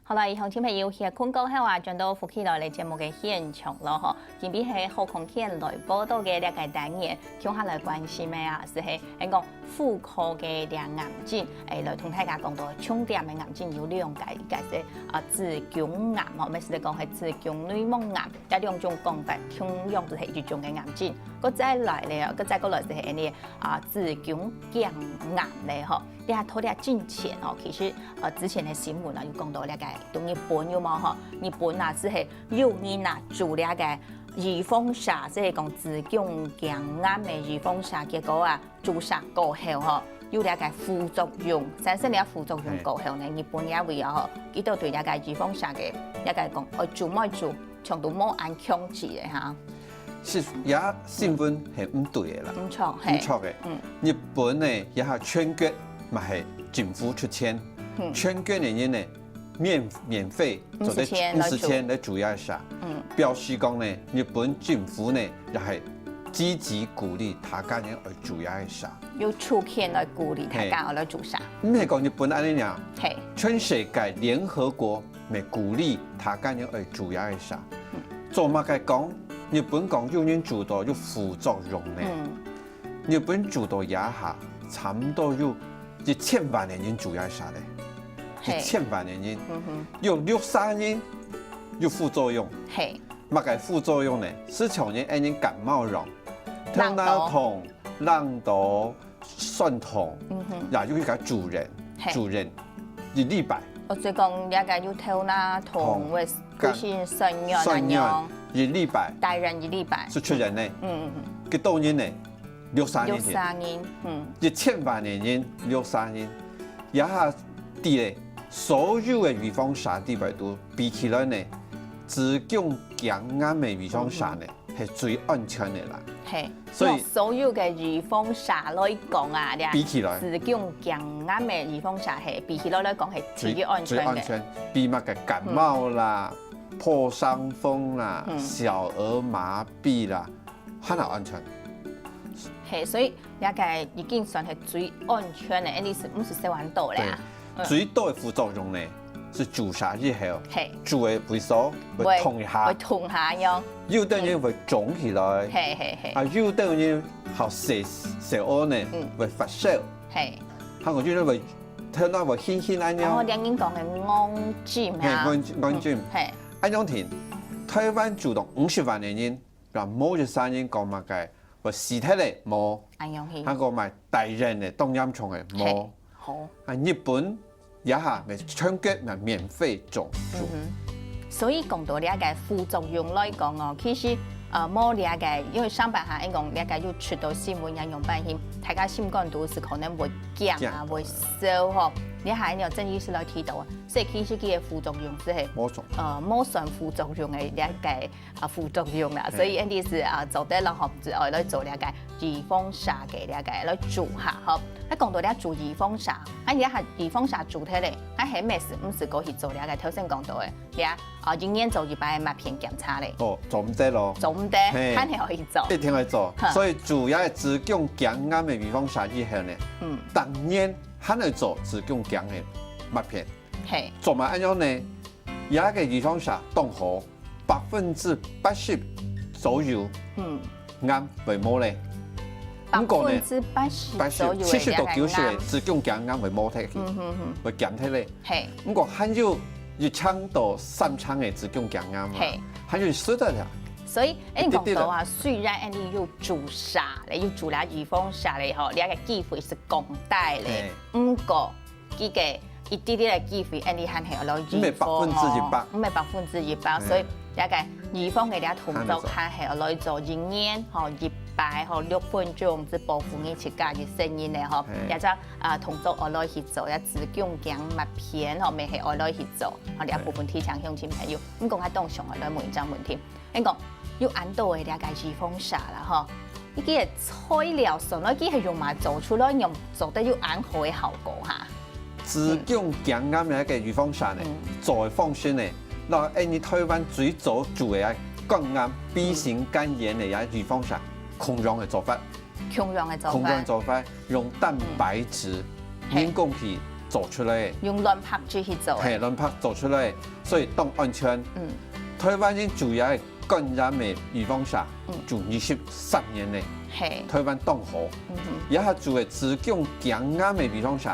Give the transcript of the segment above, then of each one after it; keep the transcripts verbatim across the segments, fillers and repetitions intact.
好了，鄉親朋友，歇睏過後啊，轉到福氣來了節目个現場囉吼。今晡日係好康健來報到个這个單元，共下來關心个啊，就係𠊎講婦科个這癌症，欸，來同大家講到重點个癌症有兩个，一个係啊子宮癌吼，乜係講係子宮內膜癌，這兩種講法，共樣就係一種个癌症。過再來了，過再過來就係恁呢啊子宮頸癌了吼。 這下討論進前哦，其實呃之前个新聞啊有講到這个，到日本有無吼？日本啊就係有人啊注這个預防射，就係講子宮頸癌个預防射，結果啊注射過後吼，有這个副作用，產生這副作用過後呢，日本這位啊吼，佢就對這个預防射个這个講，愛注毋愛注，全都無恁強制个哈。 是，這新聞係毋對个啦。毋著，係。毋著个。日本呢，這下全國嘛係政府出錢，全國个人呢免免費做得五十千來注這个射，表示講呢，日本政府呢也係積極鼓勵大家人愛注這个射。有出錢來鼓勵大家愛來注射。毋係講日本恁呢爾，係。全世界聯合國 乜鼓勵大家人愛注這个射。做麼个講？日本講有人注到有副作用呢？日本注到這下，差毋多有一千萬个人注這个射咧，一千萬个人，有六成人有副作用。係。麼个副作用呢？就像人恁呢感冒樣，頭那痛、冷著、 痠痛，也有一个住院，住院一禮拜。哦，所以講這个有頭那痛，或者身痠軟恁樣，一禮拜，大約一禮拜，就出院呢。嗯嗯嗯，幾多人呢？六成人，六成人，嗯，一千萬个人，六成人，這下知咧，所有个預防射裡背肚比起來呢，子宮頸癌个預防射呢， 係最安全个啦。係，所以用所有个預防射來講啊，比起來，子宮頸癌个預防射係比起來來講係最安全个。最安全，比麼个感冒啦、破傷風啦、小兒麻痺啦，還較安全。係，所以這个已經算係最安全个，恁呢係毋係小可多咧啊？ 最多个副作用呢，係注射以後，係，注个位所會痛一下，會痛下樣，有兜人會腫起來，係係係，啊，有兜人好細細屙呢，會發燒，係，還有有兜會頭那會暈暈恁樣。哦，兩人講个眼睛啊，係，眼眼睛，係，恁樣停。台灣注到五十萬个人，啊，無一儕人講麼个 會死忒咧，無。恁樣去。還過買大人个、當嚴重个，無。好。啊，日本這下乜全國乜免費種種。所以講到這个副作用來講哦，其實呃，無這个，因為上擺下，因講這个有出到新聞，也用半天，大家心肝肚係可能會驚啊，會燒吼。這下呢，有鄭醫師來提到啊，所以其實佢个副作用係，無錯，呃，無算副作用个這个 啊，副作用啦，所以恁呢係啊，做得咯吼，就愛來做這个預防射个這个來注下吼。啊，講到這注預防射，啊，這下預防射注忒咧，啊，還乜係毋係過去做這个頭先講到个，這啊，一年做一擺个抹片檢查咧？哦，做毋得咯，做毋得，係，還係愛去做，一定愛做。所以注這个子宮頸癌个預防射以後呢，嗯，逐年還愛做子宮頸个抹片。係，做麼恁樣呢？ 這个預防射當好，百分之八十左右，嗯，癌會無咧。毋過呢，百分之八十左右个，八十，七十到九十个子宮頸癌會無忒去，嗯哼哼，會減忒咧。係，毋過還有一成到三成个子宮頸癌嘛，係，還有食得了。所以，誒，你講到啊，雖然你有注射咧，有注了預防射咧吼，你个機會係降低咧，毋過 佢个一滴滴个機會，恁呢還係愛來預防哦，毋係百分之一百，毋係百分之一百，所以這个預防个這動作還係愛來做一年吼，一擺吼，六分鐘，只保護你自家一生人个吼，這隻啊動作愛來去做，這子宮頸抹片吼，乜係愛來去做，吼，這部分提醒鄉親朋友。毋過𠊎當想愛來問一隻問題， 𠊎講，有恁多个這个預防射啦吼，佢个材料上來，佢係用麼个做出來，用做得有恁好个效果哈？子宮頸癌个預防射呢，做个方式呢，摎𠊎俚台灣最早做个肝癌、B型肝炎个這預防射，共樣个做法。共樣个做法。共樣做法，用蛋白質，人工去做出來个，用卵白質去做个。係，卵白做出來个，所以當安全。嗯。臺灣人注射个肝癌个預防射，嗯。注二十三年了，係。臺灣當好。嗯哼。這下注个子宮頸癌个預防射，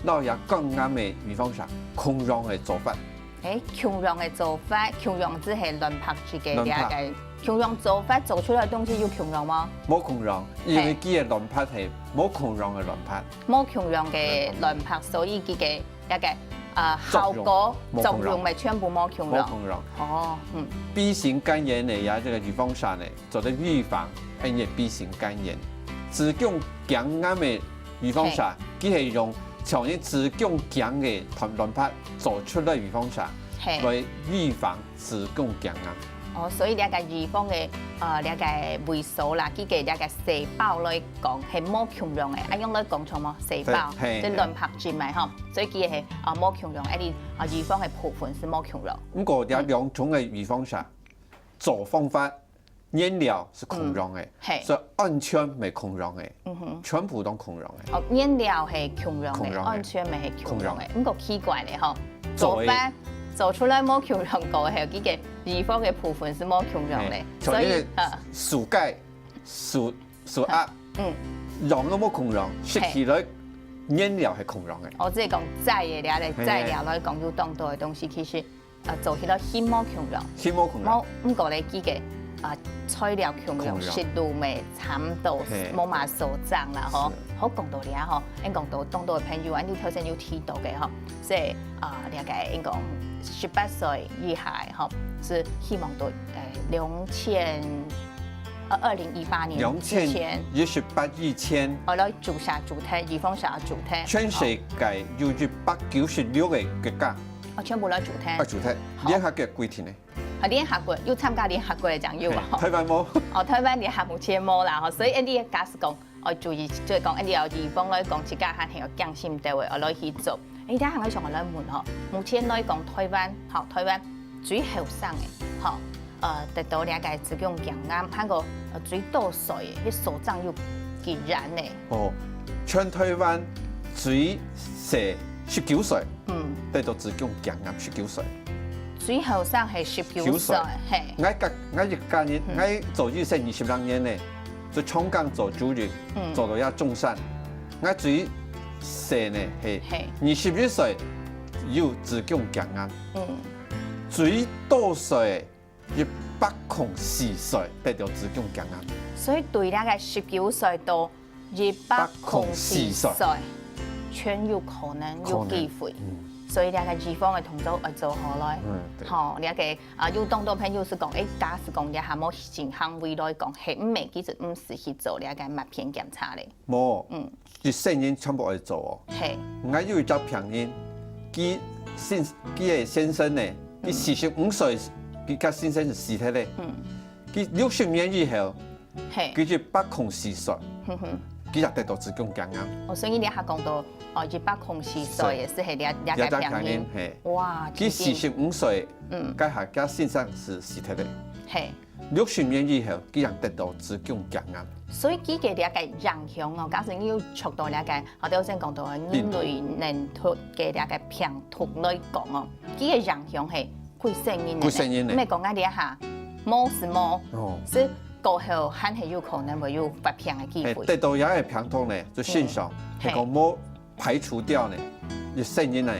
摎這肝癌个預防射，共樣个做法。 欸，共樣个做法，共樣只係卵白質个卵白。這个，共樣做法做出來个東西有共樣無？無共樣，因為佢个卵白係無共樣个卵白。無共樣个卵白，所以佢个這个，呃，效果、作用無共樣。作用乜全部無共樣。無共樣。哦，嗯。B型肝炎呢，這个預防射呢，做得預防，因為B型肝炎。子宮頸癌个預防射，係。佢係用像你子宮頸个卵白做出來預防射，係。來預防 子宮頸癌。哦，所以這个預防个，呃，這个位素啦，佢个這个細胞來講係無共樣个，恁樣來講著無？細胞，對，係，係，這卵白質嘛，吼，所以佢係，呃，無共樣，恁樣，呃，預防个部分係無共樣。毋過，這兩種个預防射，做方法、原料係共樣个，嗯，係。所以安全乜共樣个。 嗯哼。全部都共樣个。哦，原料係共樣个，共樣个。安全乜係共樣个。共樣个。毋過奇怪咧吼，做个。做法做出來無共樣个，係有幾个地方个部分係無共樣个。係，所以，像那個，呃。樹雞、樹，樹鴨，嗯。樣都無共樣，食起來原料係共樣个。哦，這係講在个了，在，係。在了來講有當多个東西，其實 呃，做起來係無共樣。係無共樣。無，毋過咧，佢个，啊，材料共樣，共樣。食路乜差毋多，係。無麼所長啦，吼。係。好，講到這吼，𠊎講到當多个朋友，恁樣頭先有提到个吼，所以，啊，這个𠊎講十八歲以下个吼，係希望到，呃，兩千，呃，二零一八年之前。兩千一十八以前。哦，來注射注忒，預防射注忒。全世界有一百九十六个國家。 哦，全部來注忒。愛注忒，好。聯合國規定个。啊，聯合國，有參加聯合國个正有啊，係，吼。臺灣無。哦，臺灣聯合目前無啦，吼，所以恁樣假使講，愛注意，就係講恁樣預防來講，自家還係愛驚心兜个，愛來去做。誒，這下𠊎想愛來問吼，目前來講，臺灣，吼，臺灣最後生个，吼， 呃，得到這个子宮頸癌，還過，呃，最多歲个，該所長有幾多呢？哦，全臺灣最細十九歲，嗯。得到子宮頸癌十九歲。最後生係十九歲，九歲。係。𠊎个，𠊎一家人，嗯。𠊎做醫生二十零年呢，在長庚做主任，嗯。做到這中山。𠊎最細呢，係，係。二十一歲有子宮頸癌。嗯。最多歲 一百空四歲得到子宮頸癌。所以對這个十九歲到一百空四歲，一百空四歲。全有可能有機會。可能，嗯。所以這个預防个動作愛做好來。嗯，對。吼，這个，啊，有當多朋友係講，誒，假使講這下無性行為來講，係毋係其實毋適合做這个抹片檢查咧？無。嗯。 佢成人全部愛做哦。係。𠊎有一隻病人，佢先，佢个先生呢，佢四十五歲，佢个先生就死忒咧。嗯。佢六十年以後，係。佢一百空四歲，哼哼。佢也得到子宮頸癌。哦，所以你這下講到，哦，一百空四歲，係。也係這，這隻病人。這隻病人，係。哇，佢四十五歲，嗯。該下佢先生係死忒咧。係。 六十年以後，佢正得到子宮頸癌。所以佢个這个影響哦，假使你有觸到這个，頭先講到个人類乳頭个這个病毒來講哦，佢个影響係幾十年个呢。幾十年呢。毋係講啊這下，無係無，哦。係過後還係有可能會有發病个機會。誒，得到這个病毒呢，就正常，嗯。係講無 排除掉呢，一生人呢，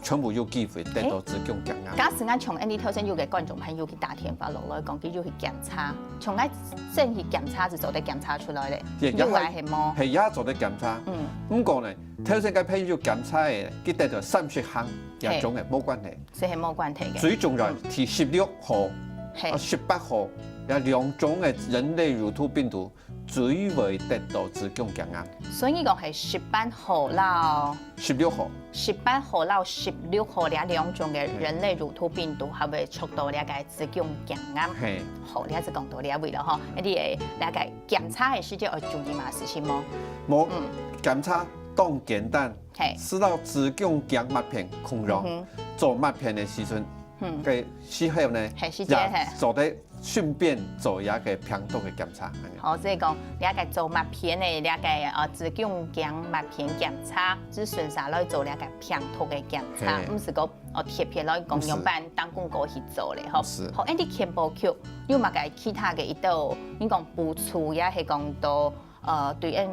全部有機會得到子宮頸癌。假使𠊎像恁樣頭先有个觀眾朋友去打電話落來講，佢有去檢查，像𠊎先去檢查係做得檢查出來咧，也，也有還係無？係，也做得檢查。嗯。毋過呢，頭先个朋友檢查个，佢得到三十項，也總个無關係。所以係無關係个。最重要，嗯。第十六號，係。啊，十八號，這兩種个人類乳頭病毒， 最會得到子宮頸癌。所以講係十八號摎十六號。十八號摎十六號這兩種个人類乳頭病毒，還會觸到這个子宮頸癌。係。好，這下就講到這位了吼。你个這个檢查个時節愛注意麼个事情無？無，嗯。檢查當簡單，係。係摎子宮頸抹片共樣，嗯哼。做抹片个時陣，嗯。个時候呢，係，時間，也係。做得順便做一個病毒个檢查。恁樣。好，所以講，這個做抹片个，這個呃子宮頸抹片檢查，只順續來做這個病毒个檢查，嘿毋係講哦特別來講毋係用辦當公過去做咧吼。毋係好，恁你健保局有麼个其他个一道，你講補助也係講到呃對恁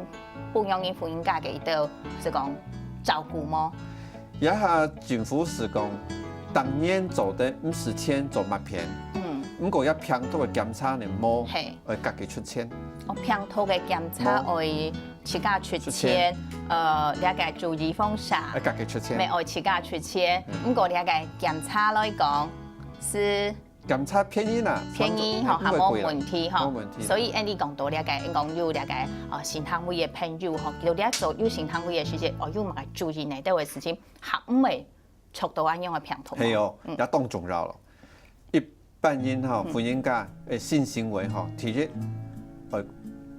不用因婦人家个一道，係講照顧無？這下政府係講，當然做得毋使錢做抹片，嗯，毋過這病毒个檢查呢無，嘿，愛家己出錢，哦，病毒个檢查愛自家出錢，呃，這個注意方式，愛家己出錢。乜愛自家出錢。毋過這個檢查來講係檢查便宜啦，便宜吼，差不多還無問題吼。無問題。所以恁你講到這個，講有這個呃，身體位个朋友吼，有這做有身體位个時節，哦，有麼个注意呢？這個事情，還毋會觸到恁樣个病毒。係哦，也當重要咯。一般人吼，嗯婦人家个性行為吼，第一，呃，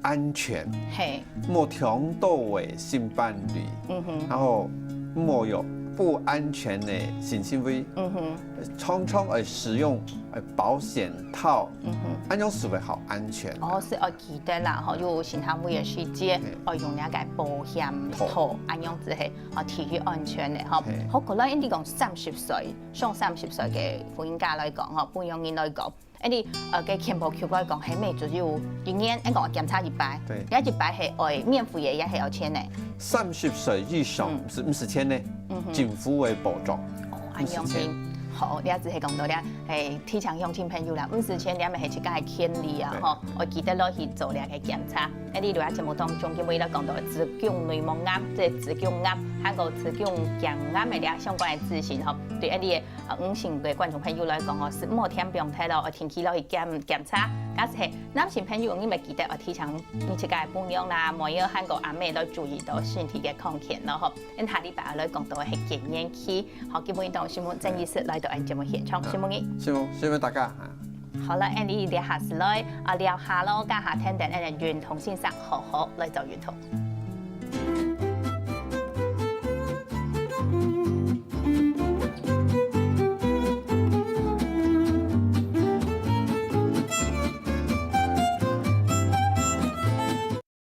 安全，嘿，莫忒多个性伴侶，嗯哼，然後莫有不安全个性行為，嗯哼，常常愛使用呃保險套，嗯哼。恁樣係會較安全。哦，係愛記得啦，吼，有身體位个時節，愛用這個保險套，恁樣子係哦，第一安全个吼嘿。好，過來，你講三十歲，上三十歲个婦人家來講吼，婦人人來講，恁你呃个健保局來講，係每就有一年，恁講檢查一擺，對這一擺係愛免費个，也係愛錢个。三十歲以上嗯毋使毋使錢呢，嗯哼政府會補助。哦，恁樣毋使錢子。好，這只係講到這，係提醒鄉親朋友啦，毋使錢，這乜係自家个權利啊，對吼，愛記得落去做這個檢查。恁你這節目當中，今晡日來講到子宮內膜癌，這子宮癌，還有子宮頸癌个這相關个資訊吼，對恁你个呃女性个觀眾朋友來講哦，係莫添放忒咯，愛定期落去檢檢查。假使係男性朋友，你乜記得愛提醒你自家个餔娘啦、妹仔，還有阿姆來注意到身體个康健咯吼。 恁下禮拜來講到係更年期。好，今晡日當新聞鄭醫師來到𠊎節目現場，新聞你。新聞，新聞大家啊。好了，恁你這下時來啊，聊下咯，加下聽等恁運動先生好好來做運動。